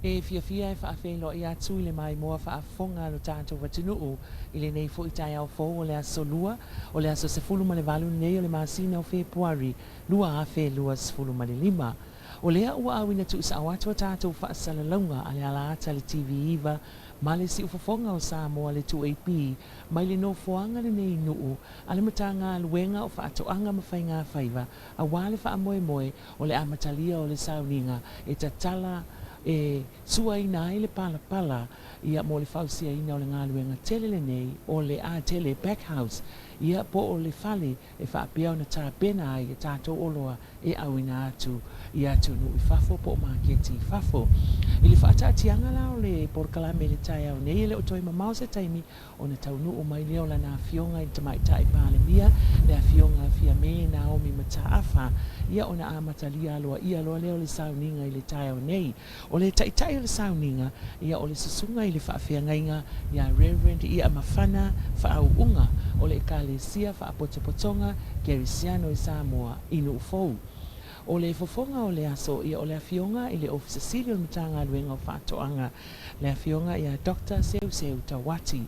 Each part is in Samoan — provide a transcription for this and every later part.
E fiafia e faafeiloai atu i le maimoa faafofoga a lo tatou atunuu i lenei foi taeao fou o le Aso Lua, o le aso 18 lenei o le masina o Fepuari 2025. O lea ua auina tuusao atu a tatou faasalalauga a le alaata le TV9 ma le siufofoga o Samoa le 2AP mai le nofoaga lenei i Nuu a le Matagaluega o Faatoaga ma Faigafaiva aua le faamoemoe o le amatalia o le sauniga e tatala e suaina ai le palapala ia mo le fausiaina o le galuega tele lenei o le Atele Packhouse ia po o le fale e faapea ona tapena ai e tatou oloa e auina atu i atunuu i fafo po o maketi i fafo. I le faataatiaga la o le polokalame i le taeao nei, e le o toe mamao se taimi ona taunuu mai lea o lana Afioga i le Tamaitai Palemia, le Afioga Fiame Naomi Mataafa, ia ona amatalia aloaia loa lea o le sauniga i le taeao nei. O le taitai o le sauniga, ia o le susuga i le faafeagaiga ia Reverend Iamafana Faauuga o le Ekalesia Faapotopotoga Kerisiano i Samoa i Nuufou. O le fofoga o le aso, ia o le Afioga i le Ofisa Sili o le Matagaluega o Faatoaga, le Afioga ia Doctor Seuseu Tauati.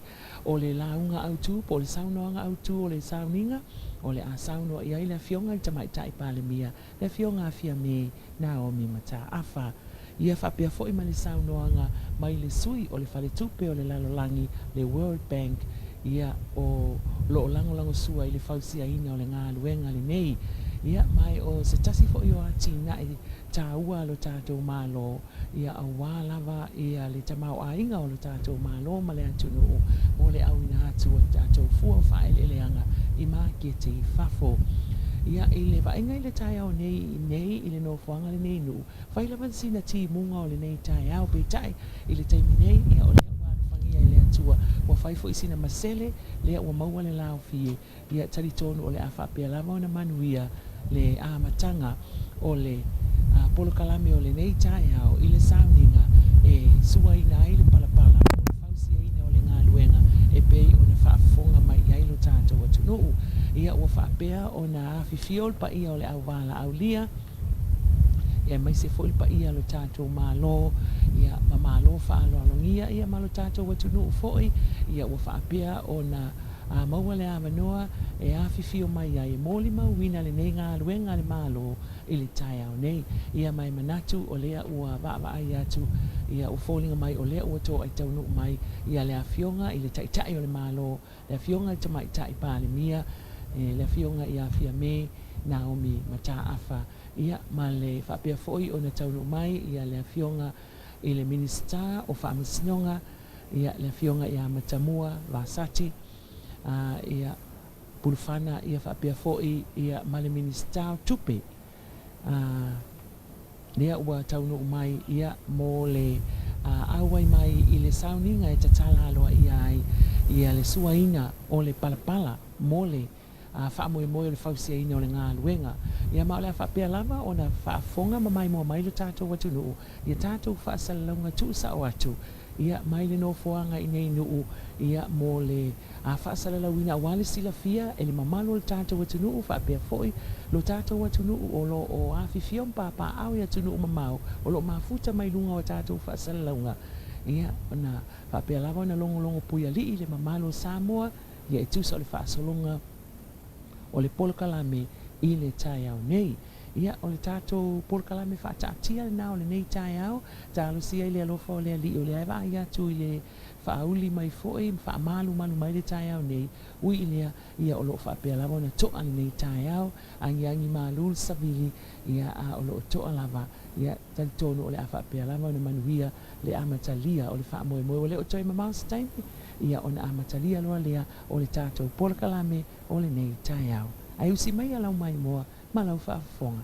O le lauga autu po o le saunoaga autu o le sauniga, o le a saunoa i ai le Afioga i le Tamaitai Palemia, le Afioga a Fiame Naomi Mataafa. Ia faapea foi ma le saunoaga mai le sui o le Faletupe o le Lalolagi, le World Bank, ia o lo o lagolagosua i le fausiaina o le galuega lenei. Ia, ma o se tasi foi o atinae taua a lo tatou Malo, ia aua lava ia le tamaoaiga o lo tatou Malo ma le atunuu mo le auina atu o tatou fua o faaeleeleaga i maketi i fafo. Ia, i le vaaiga i le taeao nei nei i le nofoaga lenei nuu, fai lava sina timuga o lenei taeao, peitai i le taimi nei, ia o lea ua alofagia e le Atua, ua fai foi sina masele, lea ua maua le laofie, Ia talitonu o le a faapea lava ona manuia le amataga o le polokalame o lenei taeao i le sauniga e suaina ai le palapala mo le fausiaina o le galuega e pei ona faafofoga mai i ai lo tatou atunuu. Ia ua faapea ona afifio le paia o le auvalaaulia, ia aemaise foi le paia o lo tatou Malo, ia ma Malo faaaloalogia, ia ma lo tatou atunuu foi, ia ua faapea ona A maua le avanoa e afifio mai ai e molimauina lenei galuega a le Malo i le taeao nei. Ia ma e manatu o lea ua vaavaai atu, ia ua foliga mai o lea ua toai taunuu mai ia le Afioga i le Taitai o le Malo, le Afioga i le Tamaitai Palemia, le Afioga ia Fiame Naomi Mataafa, ia ma le faapea foi ona taunuu mai ia le Afioga i le Minisita o Faamasinoga, ia le Afioga ia Matamua Vasati, ia Pulufana, ia faapea foi ia ma le Minisita o Tupe, lea ua taunuu mai ia mo le auai mai i le sauniga e tatala aloaia ai ia le suaina o le palapala mo le faamoemoe o le fausiaina o le galuega. Ia ma o le a faapea lava ona faafofoga ma maimoa mai lo tatou atunuu ia tatou faasalalauga tuusao atu ia mai le nofoaga i nei nuu ia mo le faasalalauina aua le silafia e le mamalu o le tatou atunuu faapea foi lo tatou atunuu o lo o afifio ma papaaao i atunuu mamao o lo o mafuta mai luga o a tatou faasalalauga ia ona faapea lava ona logologo puialii le mamalu o Samoa ia e tusa o le faasologa o le polokalame i le taeao nei. Ia, o le tatou polokalame faataatia lena o lenei taeao, talosia i le alofa o le Alii o lea e vaai atu i le faauli mai foi ma faamalumalu mai le taeao nei, ui i lea, ia o lo o faapea lava ona to'a lenei taeao, agiagi malu le savili, ia a o lo o to'a lava, ia talitonu o le a faapea lava ona manuia le amatalia o le faamoemoe. Ua le o toe mamao se taimi, ia ona amatalia loa lea o le tatou polokalame o lenei taeao. Ae usi maia lau maimoa ma lau faafofoga.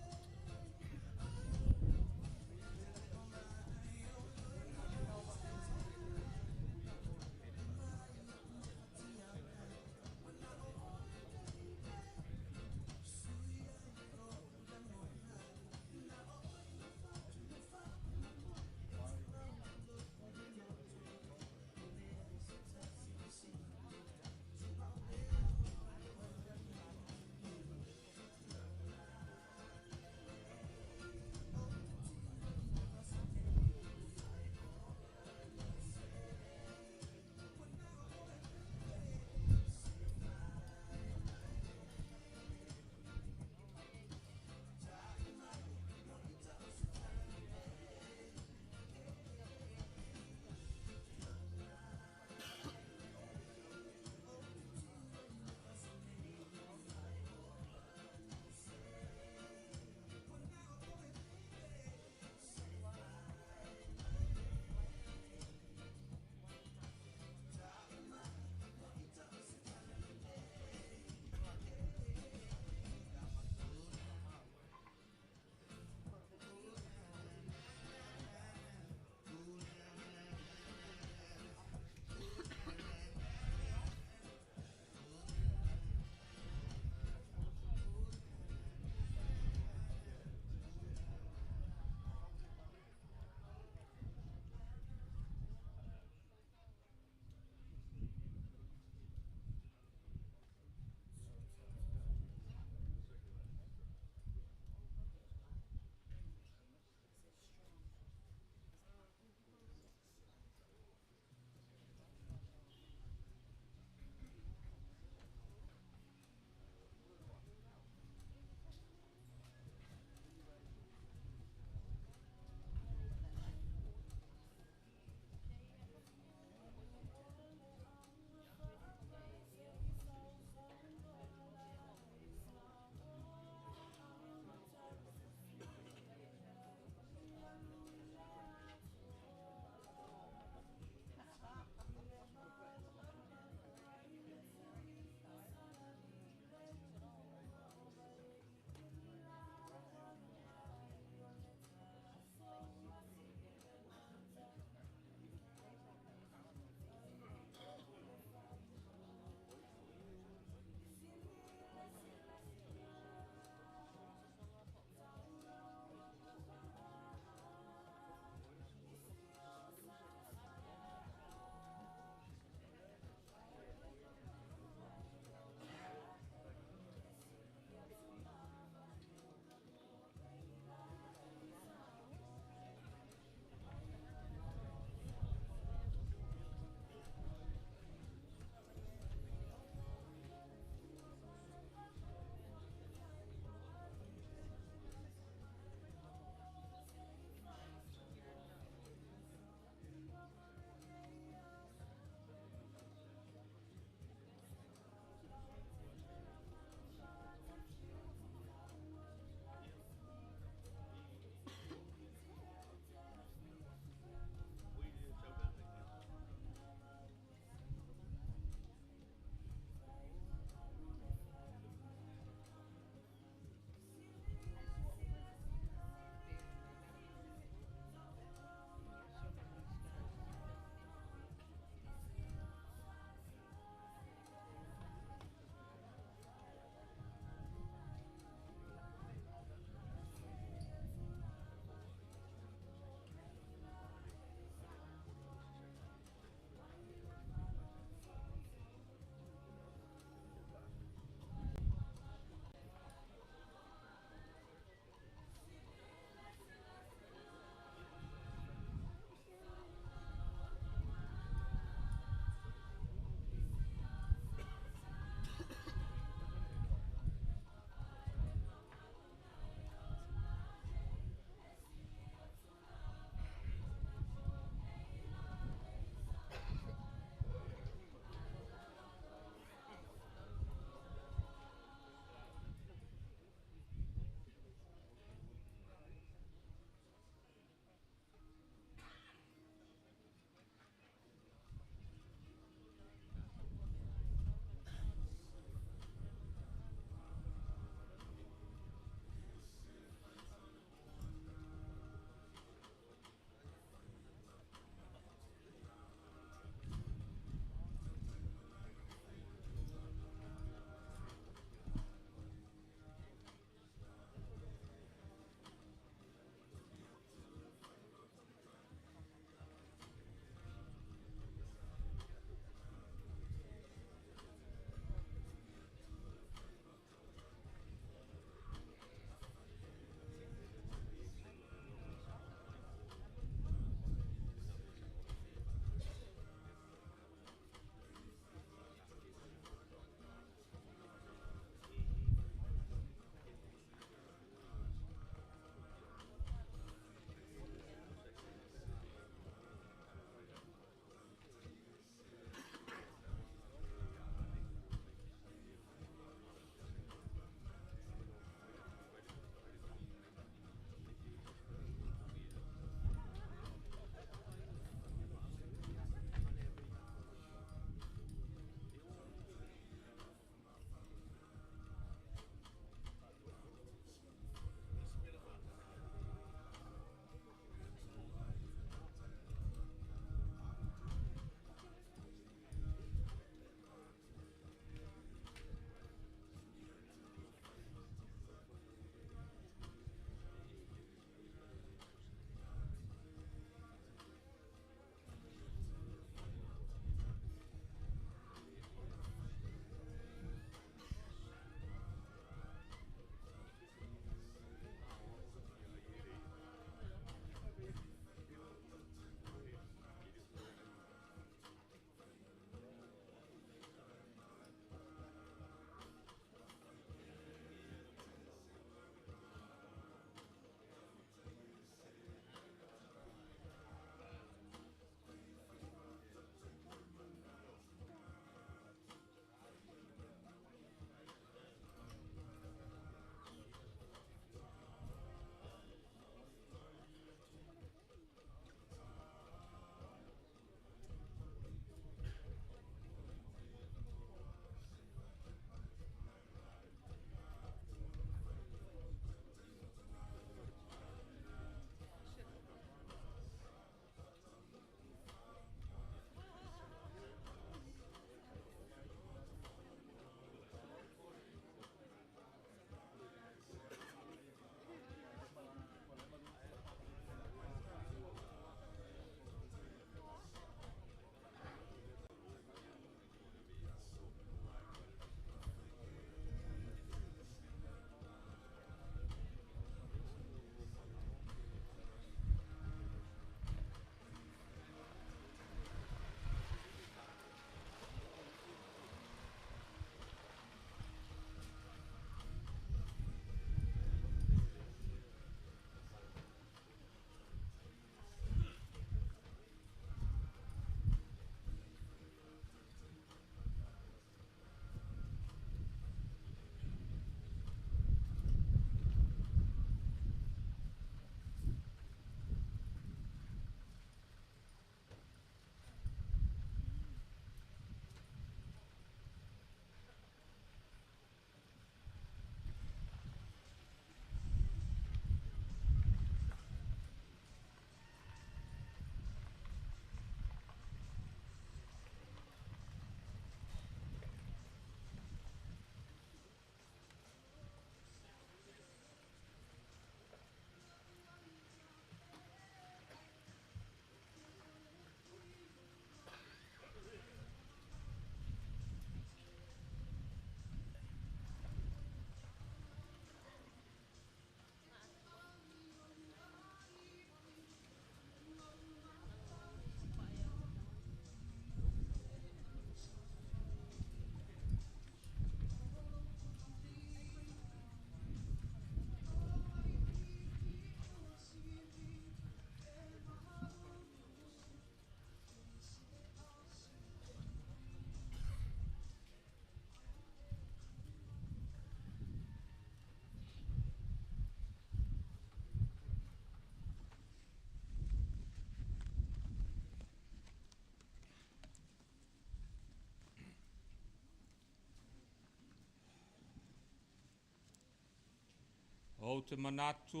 Ou te manatu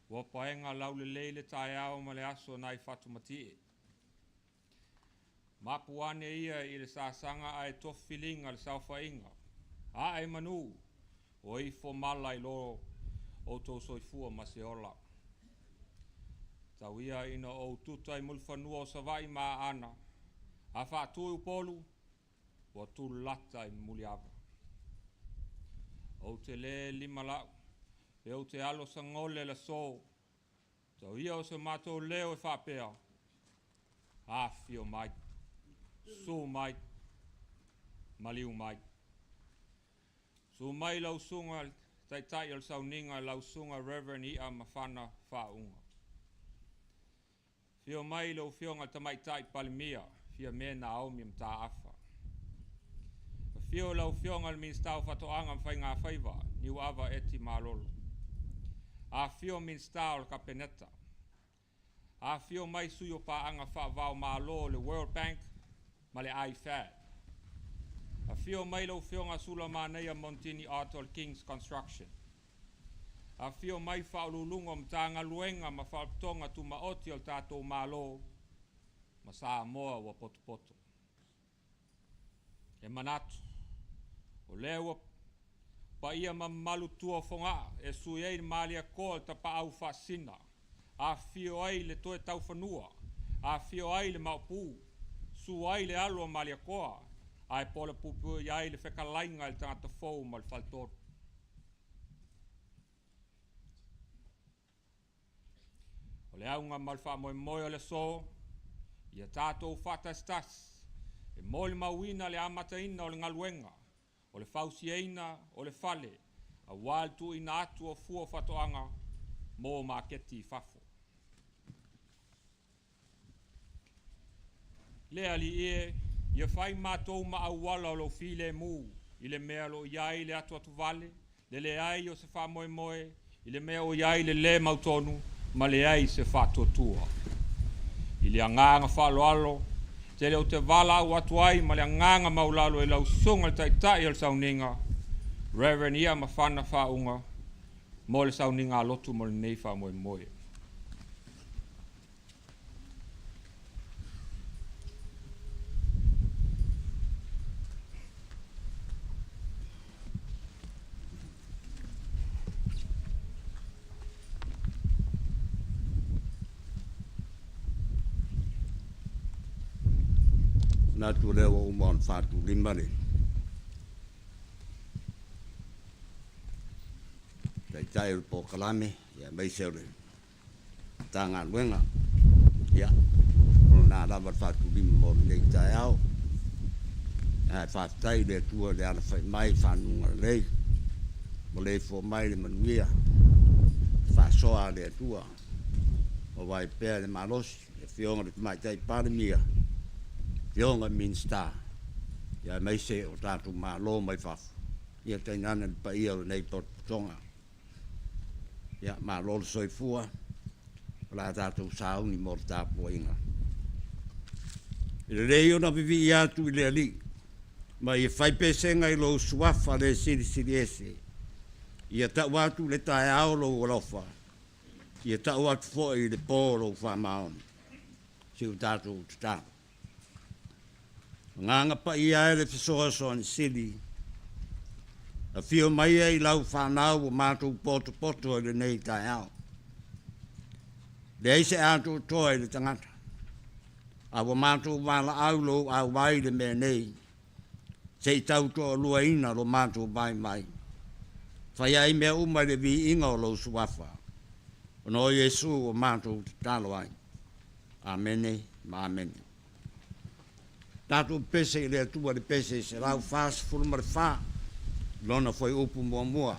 ua paega laulelei le taeao ma le aso nai Fatumatie. Mapu ane ia i le sasaga ae tofiliga le saofaiga. Ae manu, o ifo mala i lo outou soifua ma se ola. Tau ia ina ou tuta i mulifanua o Savaii ma Aana, a faatu i Upolu, ua tulata i Muliava. Ou te le limalau, pe ou te alo sagole le aso, tau ia o se matou leo e faapea, afifio mai, susu mai, maliu mai. Susu mai lau susuga i le Taitai o le Sauniga, lau Susuga Reverend I'a Mafana Faauuga. Afio mai lau Afioga i le Tamaitai Palemia, Fiame Naomi Mataafa. Afio lau Afioga i le Minisita o Faatoaga ma Faigafaiva, Niuava Eti Malolo. Afifio Minisita o le Kapeneta. Afifio mai sui o paaga faava-o-Malo o le World Bank ma le IFAD. Afio mai lau Afioga Sulamanaia Montini Art o le King's Construction. Afifio mai Faauluuluga o Matagaluega ma Faalapotopotoga Tumaoti o le tatou Malo ma Samoa ua potopoto. E manatu, o lea ua paia ma mamalu tua o Fogaa e sui ai le Malietoa le Tapaau Faasisina, afifio ai le Toe Taufanua, afifio ai le Maopu, susu ai le alo o Malietoa, ae polapuipui ai le fetalaiga i le tagata fou ma le faletolu. O le auga ma le faamoemoe o le aso, ia tatou faatasitasi e molimauina le amataina o le galuega o le fausiaina o le fale aua le tuuina atu o fua o faatoaga mo maketi i fafo. Le Alii e, ia fai matou ma auala o lou filemu i le mea o lo o i ai le atuatuvale, le leai o se faamoemoe, i le mea o i ai le lē mautonu ma leai se faatuatua. I le agaga faaaloalo tele ou te valaau atu ai ma le agaga maualalo i lau Susuga i le Taitai o le Sauniga, Reverend Ia Mafana Faauuga, mo le sauniga a lotu mo lenei faamoemoe. Manatu o lea ua uma ona faatulima le Taitai o le polokalame aemaise o le Matagaluega. Ia, o lena lava le faatulima mo lenei taeao. Ae faafetai i le Atua i le alafai mai i faguga lelei, maleifua mai i le manuia, le faasoa a le Atua, maua ai pea le malosi, le Afioga i le Tamaitai Palemia, Afioga i Minisita, aemaise o tatou Malo mai fafo, ia tainane le paia o lenei potopotoga. Ia, malo le soifua, o le a tatou sauni mo le tapuaiga. E lelei ona vivii atu i le Alii, ma ia fai pesega i lou suafa le Silisili Ese. Ia tau atu i le taeao lou alofa, ia tau atu foi i le po lou faamaoni. Si o tatou tatalo. Agaga Paia e le Fesoasoani Sili, afio maia i lau fanau ua matou potopoto i lenei taeao. Leai se atoatoa i le tagata, a ua matou valaau lou auai i le mea nei, se i tau toaluaina lo matou vaivai. Fai ai mea uma i le viiga o lou suafa, ona o Iesu ua matou tatalo ai. Amene ma amene. Tatou pese i le Atua le pese 144, lona fuaiupu muamua.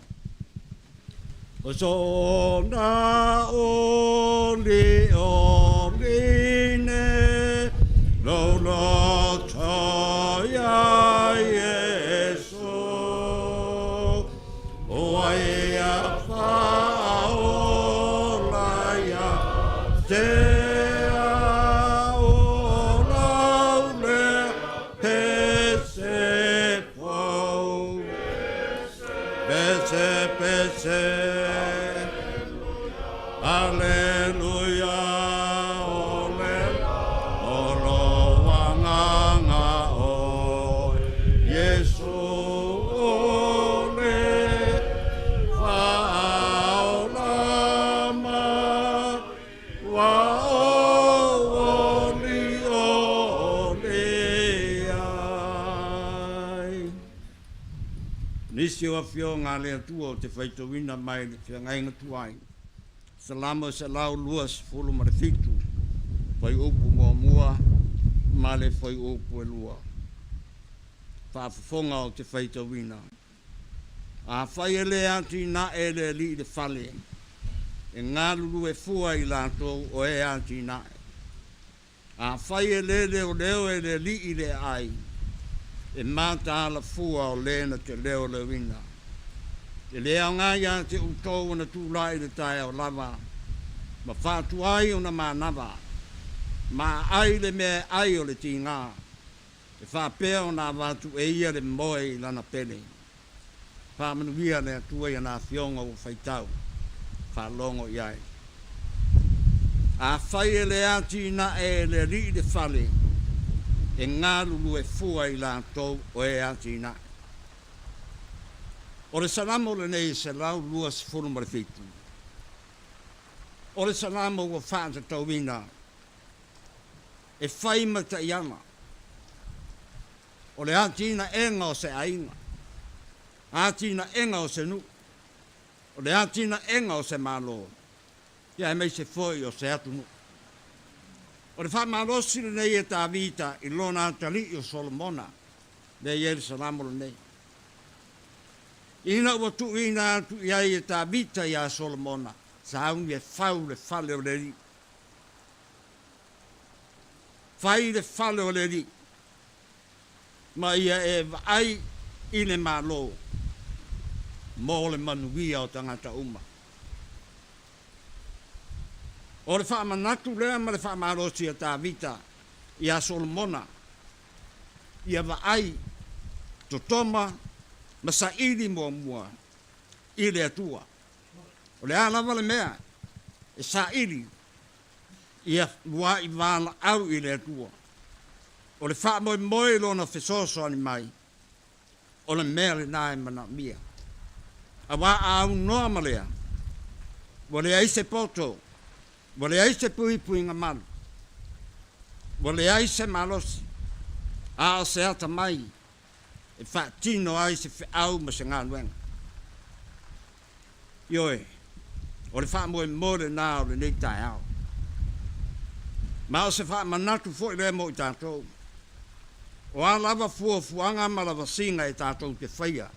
O sona oli oli ne lou loto ia Iesu o ai a whaola ia te ao lau le pese pou. Pese, pese. Aleluia o le o lou Agaga oe Iesu o le Faaola ma ua ou olioli ai. Nisi o afioga a le Atua ou te faitauina mai le Feagaiga Tuai, Salamo 127, fuaiupu muamua ma le fuaiupu e lua. Faafofoga ou te faitauina. Afai e le atinae e le Alii le fale, e galulue fua i latou o e atinae. Afai e le leoleo e le Alii le aai, e mataala fua o le na te leoleoina. E le aoga ia te outou ona tulai i le taeao lava, ma faatuai ona manava, ma aai le mea e ai o le tiga, e faapea ona avatu e ia le moe i lana pele. Faamanuia le Atua i ana afioga ua faitau faalogo i ai. Afai e le atinae e le Alii le fale, e galulue fua i latou o e atinae. O le Salamo lenei e 127. O le Salamo ua faatatauina e fai ma taiala o le atinaega o se aiga, atinaega o se nuu, o le atinaega o se Malo, ia aemaise foi o se atunuu. O le faamalosi lenei e Tavita i lona atalii o Solomona, lea e i ai le Salamo lenei. Ina ua tuuina atu i ai e Tavita iā Solomona, sauni e fau le fale o le Alii. Fai le fale o le Alii, ma ia e vaai i le Malo mo le manuia o tagata uma. O le faamanatu lea ma le faamalosi a Tavita iā Solomona, ia vaai, totoma ma saili muamua i le Atua. O le a lava le mea e saili, ia lua'i valaau i le Atua. O le faamoemoe i Lona fesoasoani mai, o le mea lena e manaomia. Auā a aunoa ma lea, ua leai se poto, ua leai se puipuiga malu, ua leai se malosi, a o se atamai e faatino ai se feau ma se galuega. Ioe, o le faamoemoe lena o lenei taeao. Ma o se faamanatu foi lea mo i tatou. O a lava fuafuaga ma lavasiga e tatou te faia,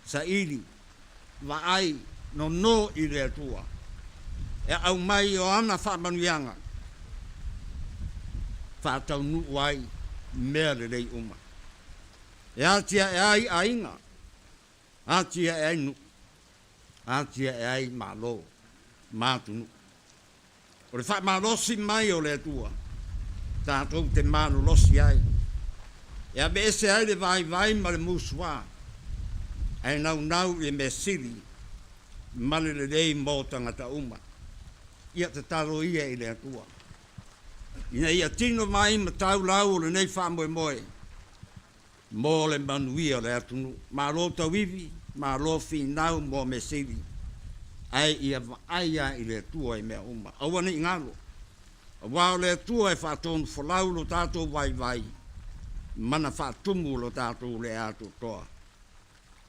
saili, vaai, nono i le Atua e aumai o ana faamanuiaga faataunuu ai mea lelei uma. E atiae ai aiga, atiae ai nuu, atiae ai Malo ma atunuu. O le faamalosi mai o le Atua tatou te malolosi ai, e aveese ai le vaivai ma le musuā, ae naunau i le mea sili ma le lelei mo tagata uma. Ia tatalo ia i le Atua ina ia tino mai ma tau lau o lenei faamoemoe mo le manuia o le atunuu. Malo tauivi, malo finau mo mea sili, ae ia vaai lava i le Atua i mea uma. Aua ne i galo, aua o le Atua e faatonufolau lo tatou vaivai ma na faatumu lo tatou le atoatoa.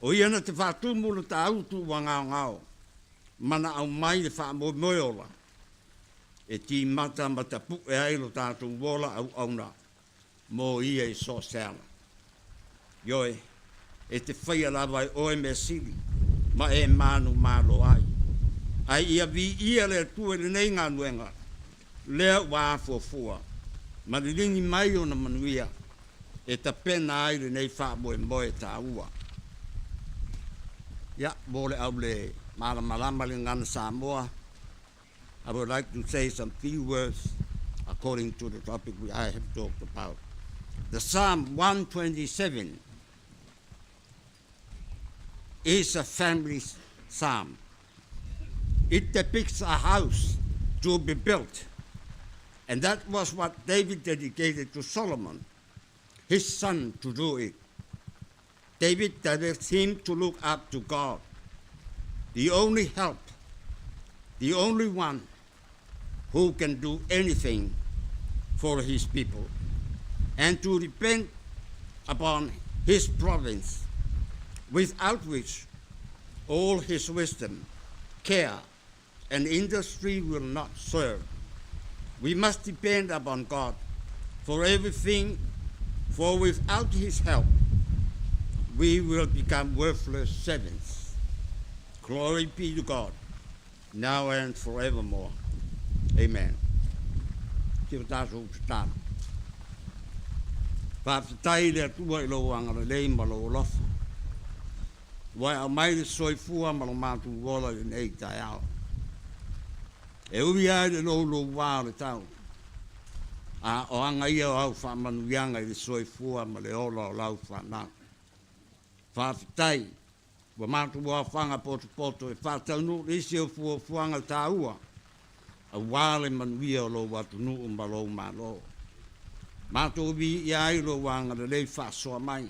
O ia na te faatumu le tāutu ua gaogao ma na aumai le faamoemoe ola e timata ma tapu'e ai lo tatou ola auauna mo ia i so o se ala. Ioe, e te faia lava e oe mea sili ma e manumalo ai. Ae ia viia le Atua i lenei galuega lea ua afuafua ma liligi mai ona manuia e tapena ai lenei faamoemoe taua. Ia, mo le au le malamalama i le gagana Samoa, I would like to say some few words according to the topic we I have talked about. The Psalm 127 is a family psalm. It depicts a house to be built. And that was what David dedicated to Solomon, his son, to do it. David directs him to look up to God, the only help, the only one who can do anything for his people, and to depend upon his province, without which all his wisdom, care, and industry will not serve. We must depend upon God for everything, for without his help, we will become worthless servants. Glory be to God, now and forevermore. Amen. Se o tatou tatalo. Faafetai i le Atua i lou agalelei ma lou alofa, ua e aumai le soifua ma lo matou ola i lenei taeao. E ui lava i le louloua o le tau, a o aga ia o au faamanuiaga i le soifua ma le ola o lau fanau. Faafetai ua matou aofaga potopoto e faataunuu nisi o fuafuaga taua aua le manuia o lou atunuu ma lou Malo. Matou viia ai lou agalelei faasoa mai.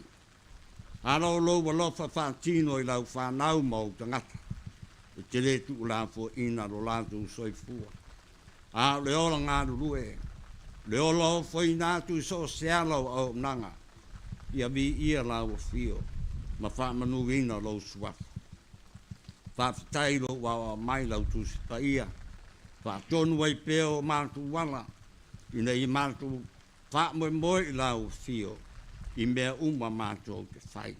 Alo o lou alofa faatino i lau fanau ma ou tagata, e te le tuulafoaiina lo latou soifua. A o le ola galulue, le ola ofoina atu i so o se ala o auaunaga, ia viia lau afio ma faamanuina lou suafa. Faafetai i lou aoao mai lau Tusi Paia, faatonu ai pea o matou ala, ina ia matou faamoemoe i lau afio i mea uma matou te fai.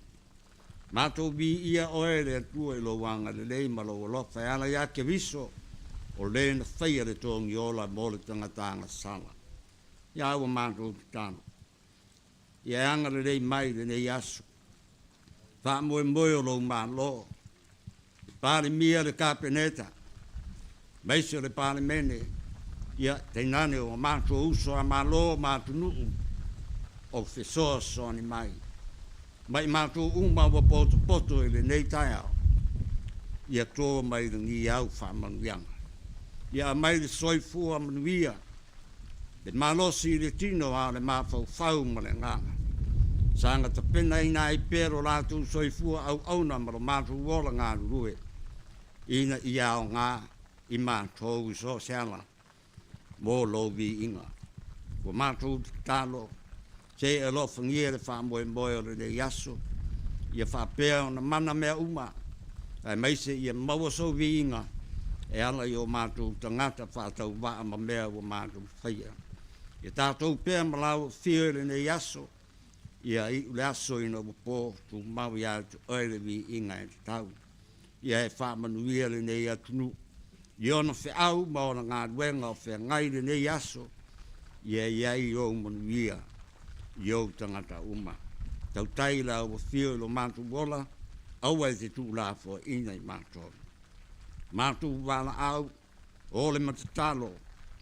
Matou viia oe le Atua i lou agalelei ma lou alofa e ala ia Keriso, o le na faia le togiola mo le tagata agasala. Ia ua matou tatalo, ia e agalelei mai i lenei aso. Faamoemoe o lou Malo, le Palemia, le Kapeneta, aemaise o le Palemene, ia tainane o matou uso a Malo ma atunuu o fesoasoani mai. Ma i matou uma ua potopoto i lenei taeao, ia to mai lagi au faamanuiaga. Ia aumai le soifua manuia, le malosi i le tino a o le mafaufau ma le agaga. Saga tapenaina ai pea lo latou soifua auauna ma lo matou ola galulue, ina ia aoga i matou i so o se ala mo lou viiga. Ua matou tatalo, se e alofagia le faamoemoe o lenei aso, ia faapea ona mana mea uma, aemaise ia maua sou viiga e ala i o matou tagata faatauvaa ma mea ua matou faia. Ia tatou pea ma lau afio i lenei aso, ia iu le aso ina ua po, tumau ia te oe le viiga e tatau. Ia e faamanuia lenei atunuu i ona feau ma ona galuega o feagai lenei aso, ia i ai ou manuia i ou tagata uma. Tautai lau afio i lo matou ola, aua e te tuulafoaiina i matou. Matou valaau, o le matatalo,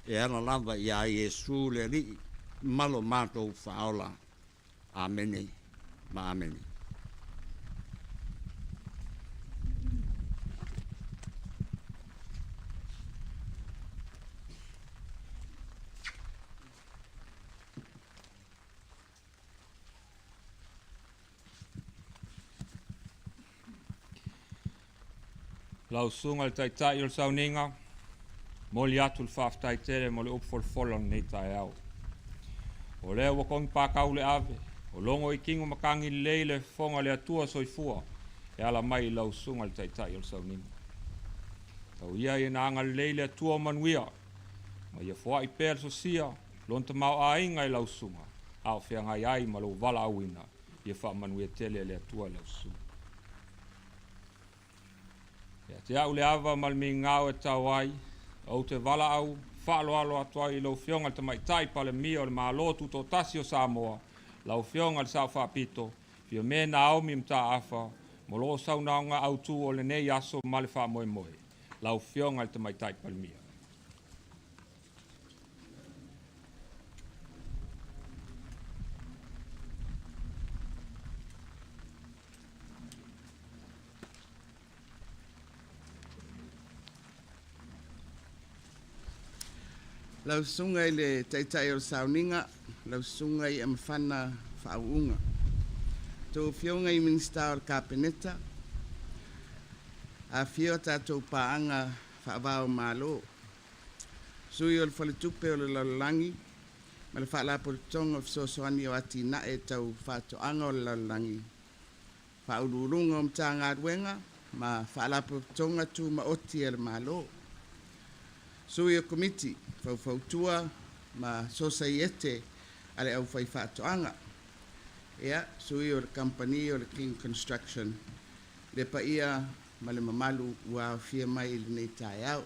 e ala lava ia Iesu le Alii ma lo matou Faaola. Amene ma amene. Lau Susuga i le Taitai o le Sauniga, momoli atu le faafetai tele mo le upu folafola o lenei taeao. O lea ua togi pakau le ave, o logo i tino matagi lelei le fofoga o le Atua soifua e ala mai i lau Susuga i le Taitai o le Sauniga. Tau ia ina agalelei le Atua o manuia, ma ia foai pea le sosia lona tamaoaiga i lau Susuga, a o feagai ai ma lou valaauina, ia faamanuia tele e le Atua i lau Susuga. Ia te au le ava ma le migao e tau ai, ou te valaau faaaloalo atu ai i lau Afioga i le Tamaitai Palemia o le Malo Tutoatasi o Samoa, lau Afioga i le Sao Faapito, Fiame Naomi Mataafa, mo lou saunoaga autu o lenei aso ma le faamoemoe. Lau Afioga i le Tamaitai Palemia. Lau Susuga i le Taitai o le Sauniga, lau Susuga i Amafana Faauuga. Tou Afioga i Minisita o le Kapeneta, afifio a tatou paaga faava-o-Malo, Sui o le Faletupe o le Lalolagi ma le Faalapotopotoga o Fesoasoani o Atinae Tau Faatoaga o le Lalolagi, Faauluuluga o Matagaluega ma Faalapotopotoga Tumaoti a le Malo, Sui o Komiti Faufautua ma Sosaiete a le Aufaifaatoaga, ia, Sui o le Kamupani o le King Construction, le paia ma le mamalu ua aofia mai i lenei taeao.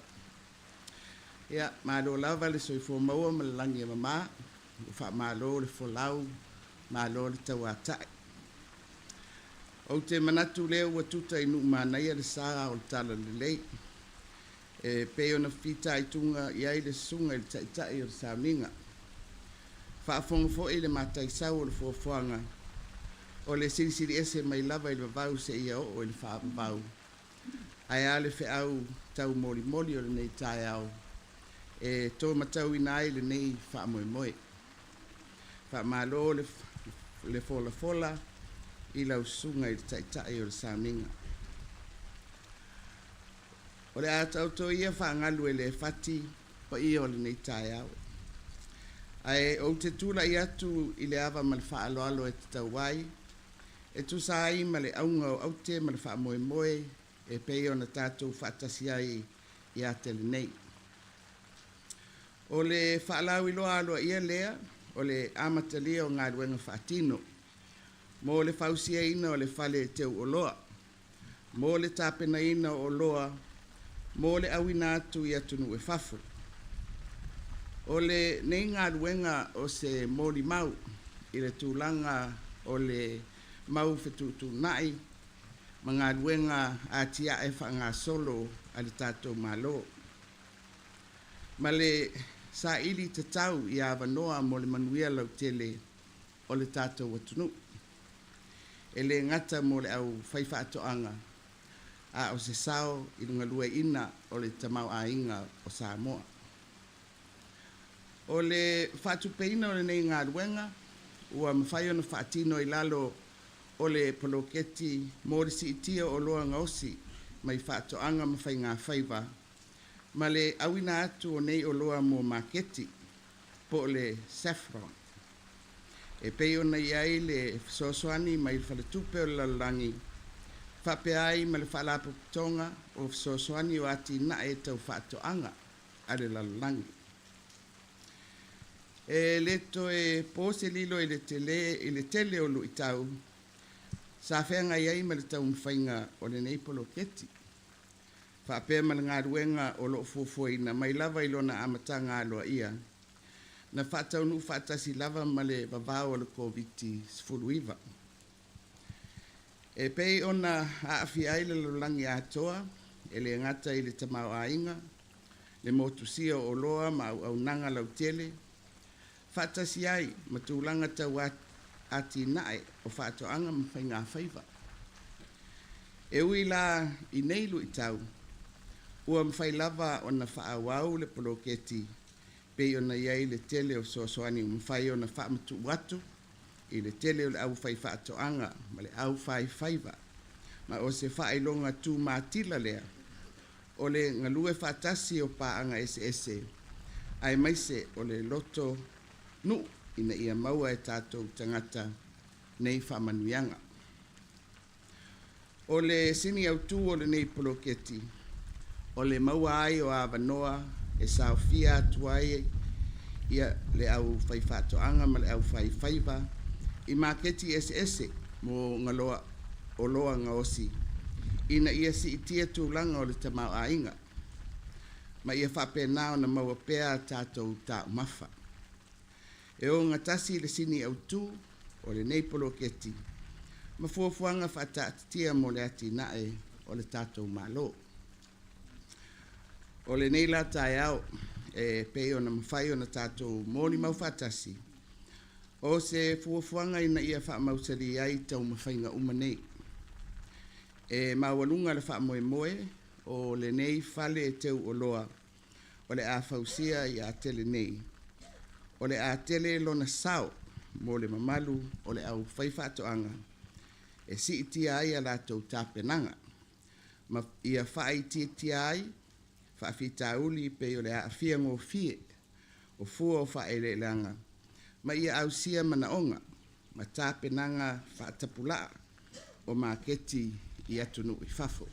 Ia, malo lava le soifua maua ma le lagi e mama, ua faamalo le folau, malo le tauatai. Ou te manatu lea ua tuta i Nuumanaia le sa o le Talalelei, e pei ona fitaituga i ai le susuga i le Taitai o le Sauniga. Faafofoga foi le mataisau o le fuafuaga o le silisili ese mai lava i le vavau seia oo i le faavavau. Ae a le feau taumolimoli o lenei taeao e tomatauina ai lenei faamoemoe. Faamalo le folafola i lau susuga i le Taitai o le Sauniga. O le a taoto ia faagalu e le fati paia o lenei taeao. Ae ou te tulai atu i le ava ma le faaaloalo e tatau ai, e tusa ai ma le auga o aute ma le faamoemoe e pei ona tatou faatasi ai ia te lenei. O le faalauiloa aloaia lea o le amatalia o galuega faatino mo le fausiaina o le fale teu oloa, mo le tapenaina o oloa mo le auina atu i atunuu i fafo. O lenei galuega o se molimau i le tulaga o le mau fetuutuunai ma galuega atiae faagasolo a le tatou Malo, ma le saili tatau i avanoa mo le manuia lautele o le tatou atunuu, e le gata mo le aufaifaatoaga, a o se sao i le galueaiina o le tamaoaiga o Samoa. O le faatupeina o lenei galuega ua mafai ona faatino i lalo o le poloketi mo le siitia o oloa gaosi mai faatoaga ma faigafaiva ma le auina atu o nei oloa mo maketi po o le SAFPROM, e pei ona i ai le fesoasoani mai le Faletupe o le Lalolagi faapea ai ma le Faalapotopotoga o Fesoasoani o Atinae Tau Faatoaga a le Lalolagi. E le toe po se lilo i le tele i le tele o luitau sa feagai ai ma le taumafaiga o lenei poloketi, faapea ma le galuega o lo o fuafuaina mai lava i lona amataga aloaia na faataunuu faatasi lava ma le vavao o le Koviti-19. E pei ona aafia ai le lalolagi atoa, e le gata i le tamaoaiga, le motusia o oloa ma auaunaga lautele, faatasi ai ma tulaga tau atinae o faatoaga ma faigafaiva. E ui la i nei luitau, ua mafai lava ona faaauau le poloketi pei ona i ai le tele o fesoasoani ua mafai ona faamatuu atu i le tele o le aufaifaatoaga ma le aufaifaiva, ma o se faailoga tumatila lea o le galue faatasi o paaga eseese aemaise o le loto nuu ina ia maua e tatou tagata nei faamanuiaga. O le sini autu o lenei poloketi, o le maua ai o avanoa e saofia atu ai ia le aufaifaatoaga ma le aufaifaiva i maketi eseese mo oloa gaosi ina ia siitia tulaga o le tamaoaiga ma ia faapena ona maua pea a tatou taumafa. E ogatasi le sini autu o lenei poloketi ma fuafuaga faataatitia mo le atinae o le tatou Malo. O lenei la taeao e pei ona mafai ona tatou molimau faatasi, o se fuafuaga ina ia faamausali ai taumafaiga uma nei. E maualuga le faamoemoe o lenei fale teu oloa. o le a fausia i Atele nei, o le a tele lona sao mo le mamalu o le aufaifaatoaga e siitia ai a latou tapenaga ma ia faaitiitia ai faafitauli pei o le aafia gofie o fua o faaeleeleaga ma ia ausia manaoga ma tapenaga faatapulaa o maketi i atunuu i fafo.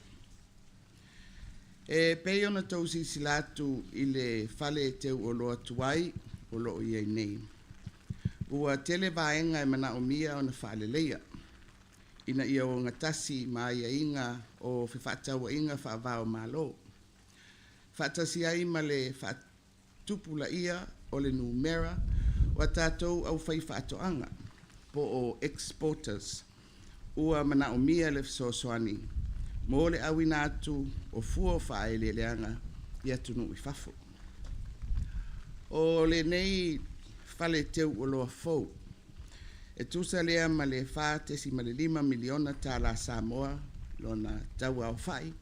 E pei ona tou silasila atu i le fale teuoloa tuai o lo o i ai nei, ua tele vaega e manaomia ona faaleleia ina ia ogatasi ma aiaiga o fefaatauaiga faava-o-Malo, faatasi ai ma le faatupulaia o le numera o a tatou aufaifaatoaga po o exporters. Ua manaomia le fesoasoani mo le auina atu o fua o faaeleeleaga i atunuu i fafo. O lenei fale teu oloa fou, e tusa lea ma le $4.5 miliona tala Samoa lona tauaofai,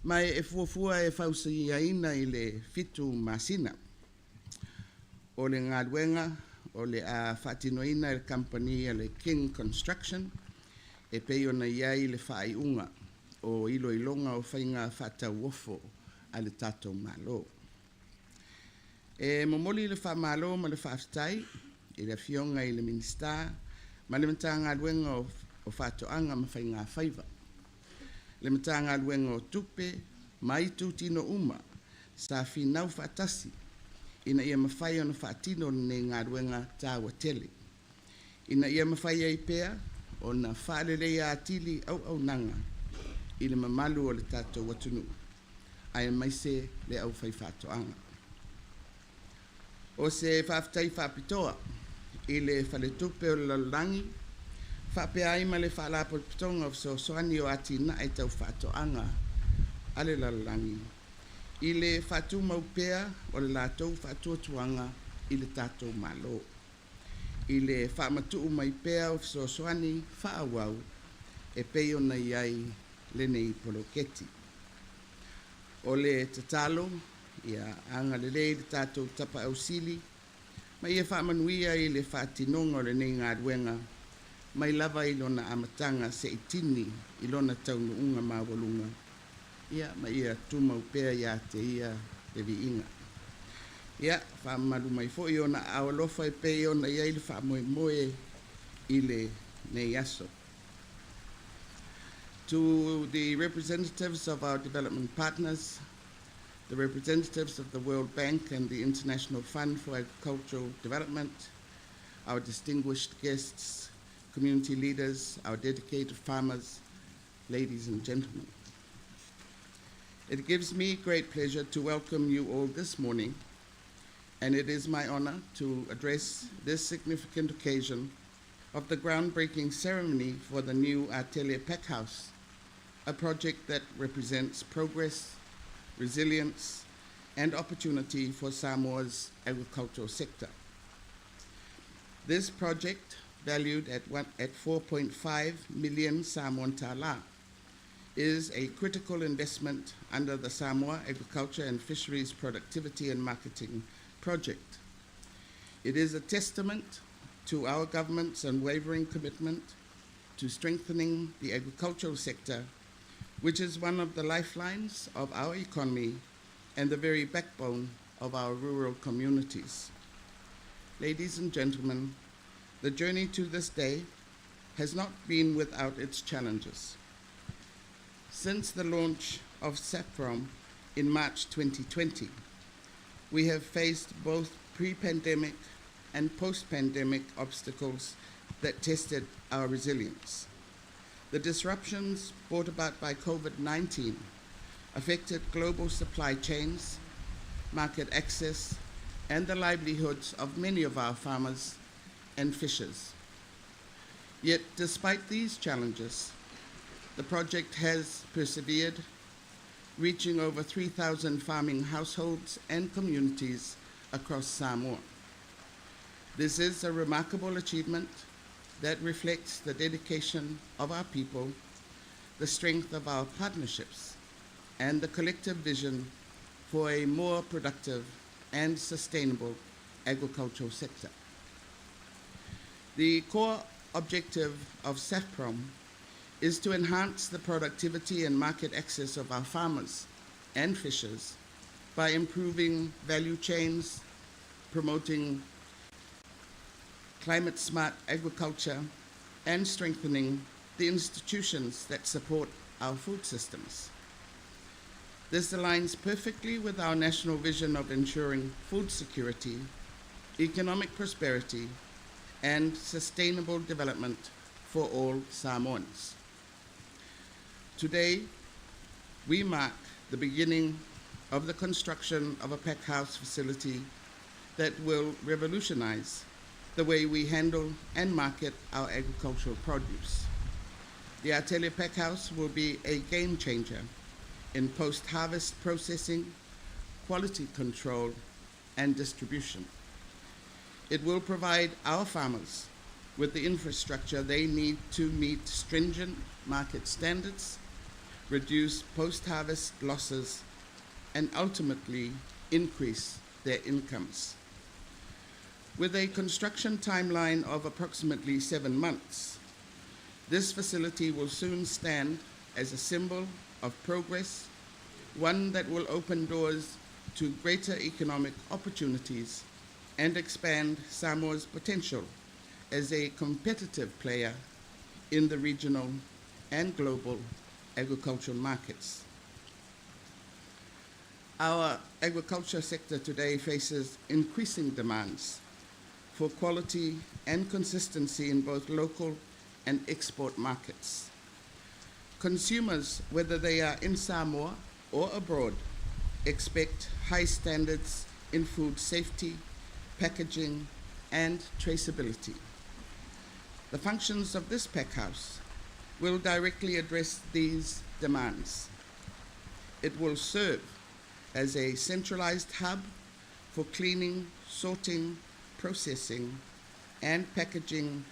ma e fuafua e fausiaina i le 7 masina. O le galuega o le a faatinoina e le kamupani a le King Construction e pei ona i ai le faaiuga o iloiloga o faiga faatauofo a le tatou Malo. E momoli le faamalo ma le faafetai i le Afioga i le Minisita ma le Matagaluega o Faatoaga ma Faiga Faiva, le Matagaluega o Tupe ma itutino uma sa finau faatasi ina ia mafai ona faatino lenei galuega taua tele, ina ia mafai ai pea ona faaleleia atili auaunaga i le mamalu o le tatou atunuu aemaise le aufaifaatoaga. O se faafetai faapitoa i le Faletupe o le Lalolagi faapea ai ma le Faalapotopotoga o Fesoasoani o Atinae Tau Faatoaga a le Lalolagi i le faatumau pea o le latou faatuatuaga i le tatou Malo i le faamatuu mai pea o fesoasoani faaauau e pei ona i ai lenei poloketi. O le tatalo, ia agalelei le tatou Tapaau Sili ma ia faamanuia i le faatinoga o lenei galuega mai lava i lona amataga seia tini i lona taunuuga maualuga, ia ma ia tumau pea ia te Ia le viiga. Ia faamamalu mai foi ona aao alofa e pei ona i ai le faamoemoe i lenei aso. To the representatives of our development partners, the representatives of the World Bank and the International Fund for Agricultural Development, our distinguished guests, community leaders, our dedicated farmers, ladies and gentlemen. It gives me great pleasure to welcome you all this morning, and it is my honor to address this significant occasion of the groundbreaking ceremony for the new Atele Packhouse, a project that represents progress, resilience, and opportunity for Samoa's agricultural sector. This project, valued at 4.5 million Samoan tala, is a critical investment under the Samoa Agriculture and Fisheries Productivity and Marketing Project. It is a testament to our government's unwavering commitment to strengthening the agricultural sector, which is one of the lifelines of our economy and the very backbone of our rural communities. Ladies and gentlemen, the journey to this day has not been without its challenges. Since the launch of SAFPROM in March 2020, we have faced both pre pandemic and post pandemic obstacles that tested our resilience. The disruptions brought about by COVID 19 affected global supply chains, market access, and the livelihoods of many of our farmers and fishers. Yet, despite these challenges, the project has persevered, reaching over 3,000 farming households and communities across Samoa. This is a remarkable achievement that reflects the dedication of our people, the strength of our partnerships, and the collective vision for a more productive and sustainable agricultural sector. The core objective of SAFPROM is to enhance the productivity and market access of our farmers and fishers by improving value chains, promoting climate-smart agriculture, and strengthening the institutions that support our food systems. This aligns perfectly with our national vision of ensuring food security, economic prosperity, and sustainable development for all Samoans. Today, we mark the beginning of the construction of a packhouse facility that will revolutionize the way we handle and market our agricultural produce. The Atele Packhouse will be a game changer in post-harvest processing, quality control, and distribution. It will provide our farmers with the infrastructure they need to meet stringent market standards, reduce post-harvest losses, and ultimately increase their incomes. With a construction timeline of approximately 7 months, this facility will soon stand as a symbol of progress, one that will open doors to greater economic opportunities and expand Samoa's potential as a competitive player in the regional and global agricultural markets. Our agriculture sector today faces increasing demands for quality and consistency in both local and export markets. Consumers, whether they are in Samoa or abroad, expect high standards in food safety, packaging, and traceability. The functions of this packhouse will directly address these demands. It will serve as a centralized hub for cleaning, sorting, processing, and packaging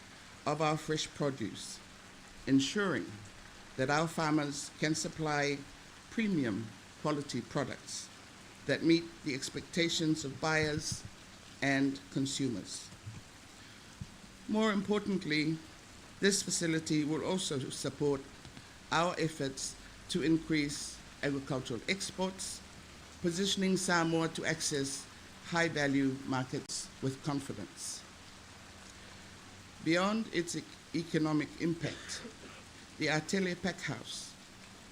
of our fresh produce, ensuring that our farmers can supply premium quality products that meet the expectations of buyers and consumers. More importantly, this facility will also support our efforts to increase agricultural exports, positioning Samoa to access high-value markets with confidence. Beyond its economic impact, the Atele Packhouse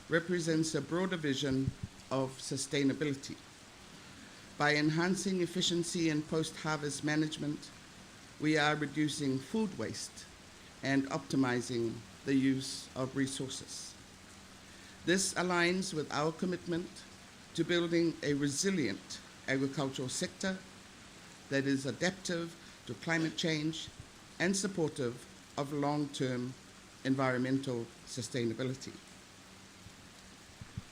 represents a broader vision of sustainability. By enhancing efficiency in post-harvest management, we are reducing food waste and optimizing the use of resources. This aligns with our commitment to building a resilient agricultural sector that is adaptive to climate change and supportive of long-term environmental sustainability.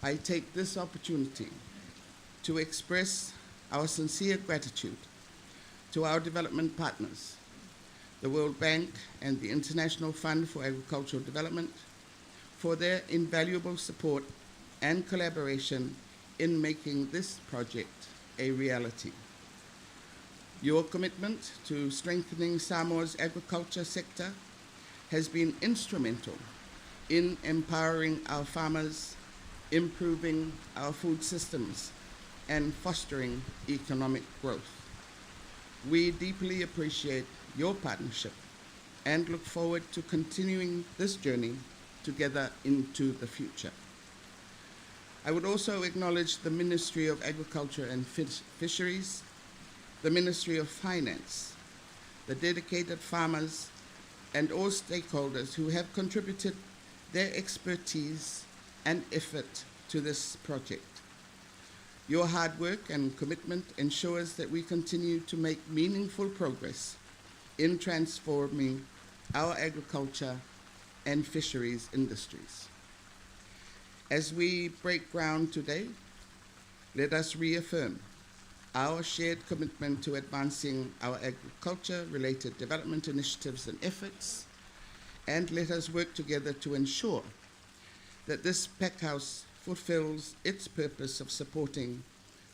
I take this opportunity to express our sincere gratitude to our development partners, the World Bank and the International Fund for Agricultural Development, for their invaluable support and collaboration in making this project a reality. Your commitment to strengthening Samoa's agriculture sector has been instrumental in empowering our farmers, improving our food systems, and fostering economic growth. We deeply appreciate your partnership and look forward to continuing this journey together into the future. I would also acknowledge the Ministry of Agriculture and Fisheries, the Ministry of Finance, the dedicated farmers, and all stakeholders who have contributed their expertise and effort to this project. Your hard work and commitment ensures that we continue to make meaningful progress in transforming our agriculture and fisheries industries. As we break ground today, let us reaffirm our shared commitment to advancing our agriculture-related development initiatives and efforts, and let us work together to ensure that this packhouse fulfills its purpose of supporting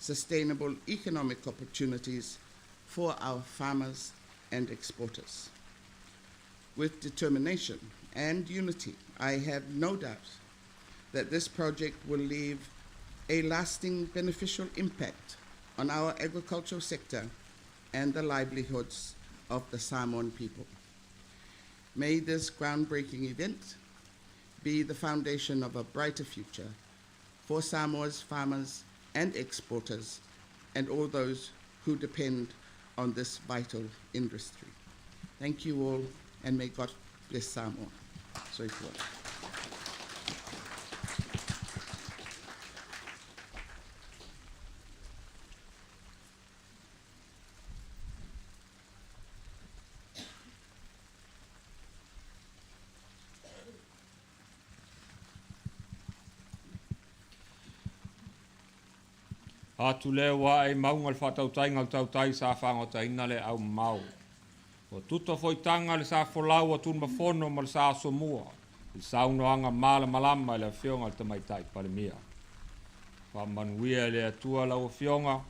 sustainable economic opportunities for our farmers and exporters. With determination and unity, I have no doubt that this project will leave a lasting beneficial impact on our agricultural sector and the livelihoods of the Samoan people. May this groundbreaking event be the foundation of a brighter future for Samoa's farmers and exporters and all those who depend on this vital industry. Thank you all, and may God bless Samoa. Soifua. Atu lea ua ae i mauga le faatautaiga o le tautai sa fagotaina le aumamao. Ua tuta foi taga le sa folau a Tunumafono ma le sa Asomua i le saunoaga malamalama i le Afioga i le Tamaitai Palemia. Faamanuia e le Atua lau Afioga,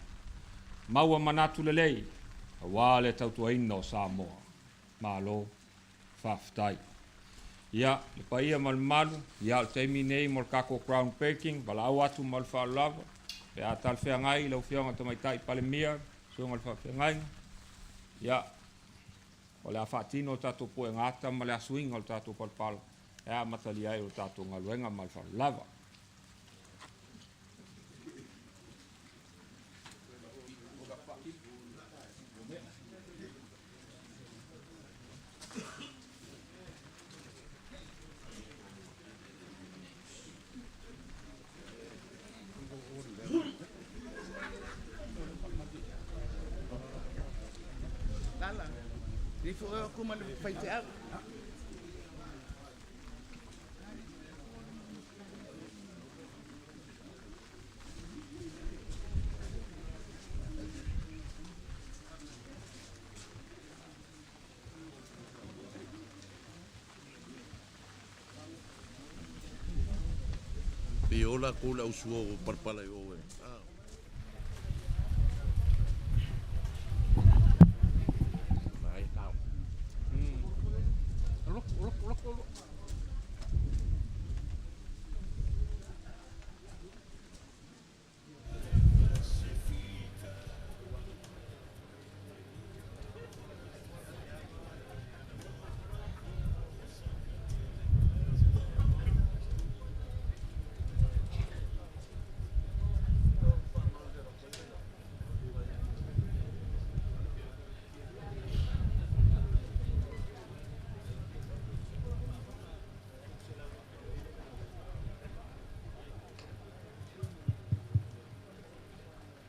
maua manatu lelei aua le tautuaina o Samoa. Malo faafetai. Ia, le paia ma le mamalu, ia o le taimi nei mo le tatou ground breaking, valaau atu ma le faaaloalo lava, pe a talafeagai lau Afioga i le Tamaitai Palemia, Susuga i le Faafeagaiga, ia, o le a faatino le tatou puega ata ma le asuiga o le tatou palapala e amatalia ai o le tatou galuega ma le faaaloalo lava. Lala, ifo oe aku ma le faifeau. Pe ola ko le au sua o palapala i o e.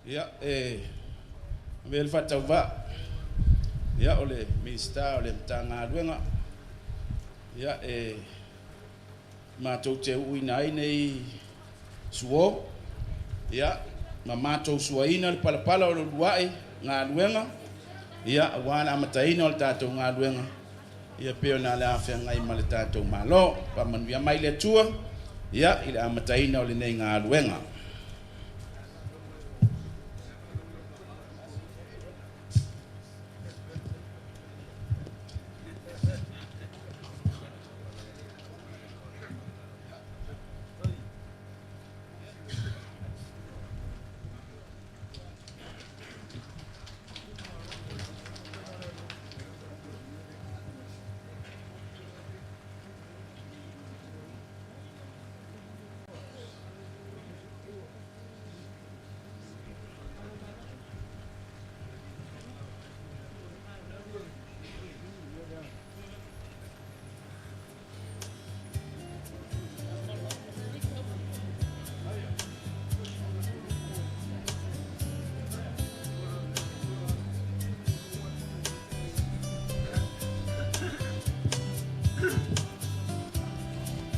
Ia, e avea le faatauvaa, ia, o le Minisita o le Matagaluega, ia, e matou te uuina ai nei suo, ia, ma matou suaina le palapala o le uluai galuega, ia, aua le amataina o le tatou galuega, ia, pei ona le afeagai ma le tatou Malo. Faamanuia mai le Atua, ia, i le amataina o lenei galuega.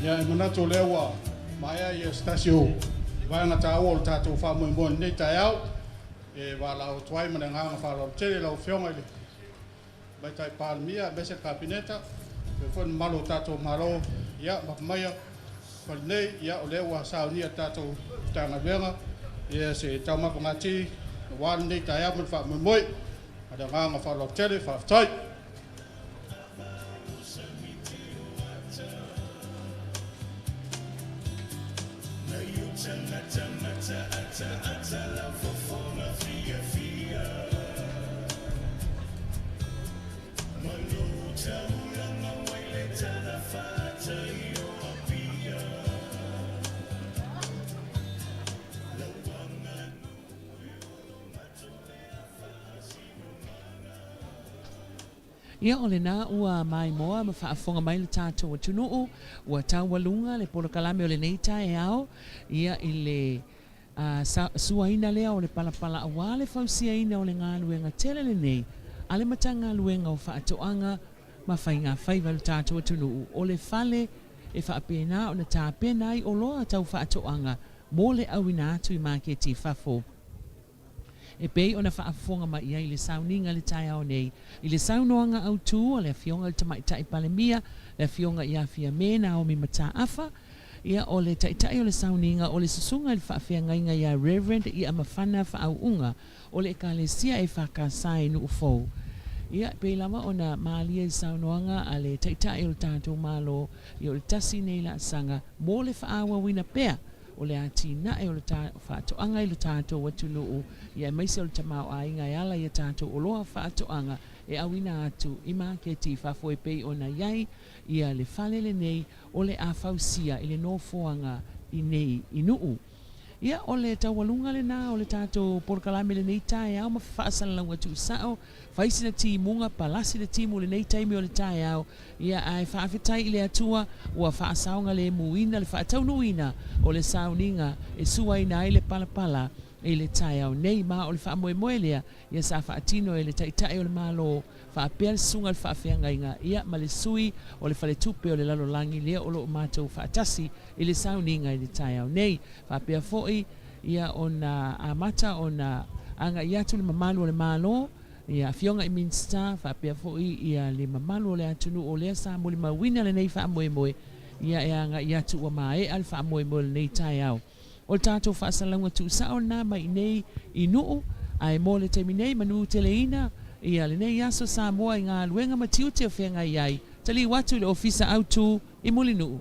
Ia, e manatu o lea ua maea ia se tasi o vaega taua o le tatou faamoemoe i lenei taeao. E valaau atu ai ma le agaga faaaloalo tele i lau Afioga i le Tamaitai Palemia aemaise le Kapeneta, faapea foi le mamalu o le tatou Malo, ia lafo maia ma lenei, ia o lea ua saunia e le tatou Matagaluega Ia se taumafa aua lenei taeao ma le faamoemoe. Ma le agaga faaaloalo tele, faafetai. Ia o lena ua maimoa ma faafofoga mai le tatou atunuu, ua taualuga le polokalame o lenei taeao, ia i le suaina lea o le palapala aua le fausiaina o le galuega tele lenei a le Matagaluega o Faatoaga ma Faiga Faiva i le tatou atunuu, o le fale e faapena ona tapena ai oloa tau faatoaga mo le auina atu i maketi i fafo. E pei ona faafofoga mai i ai i le sauniga i le taeao nei, i le saunoaga autu a le Afioga i le Tamaitai Palemia, le Afioga ia Fiame Naomi Mataafa, ia o le Taitai o le sauniga o le Susuga i le Faafeagaiga ia Rev. Iamafana Faauuga o le Ekalesia EFKS i Nuufou. Ia, e pei lava ona malie i le saunoaga a le Taitai o le tatou Malo, ia o le tasi nei laasaga mo le faaauauina pea o le atinae o le faatoaga i lo tatou atunuu, ia aemaise o le tamaoaiga e ala i a tatou oloa faatoaga e auina atu i maketi i fafo e pei ona i ai ia le fale lenei o le a fausia i le nofoaga i nei i Nuu. Ia, o le taualuga lena o le tatou polokalame lenei taeao ma faasalalauga tuusao, fai sina timuga, palasi le timu i lenei taimi o le taeao, ia, ae faafetai i le Atua ua faasaogalemuina le faataunuuina o le sauniga e suaina ai le palapala i le taeao nei. Ma o le faamoemoe lea, ia sa faatino e le Taitai o le Malo faapea le Susuga i le Faafeagaiga, ia, ma le Sui o le Faletupe o le Lalolagi lea o lo o matou faatasi i le sauniga i le taeao nei. Faapea foi, ia, ona amata ona agai atu le mamalu o le Malo, ia, Afioga i Minisita, faapea foi, ia, le mamalu o le atunuu o lea sa molimauina lenei faamoemoe, ia, e agai atu ua maea le faamoemoe o lenei taeao. O le tatou faasalalauga tuusao lena mai i nei i Nuu, ae mo le taimi nei, manuteleina ia lenei aso Samoa i galuega ma tiute o feagai ai. Taliu atu i le Ofisa Autu i Mulinuu.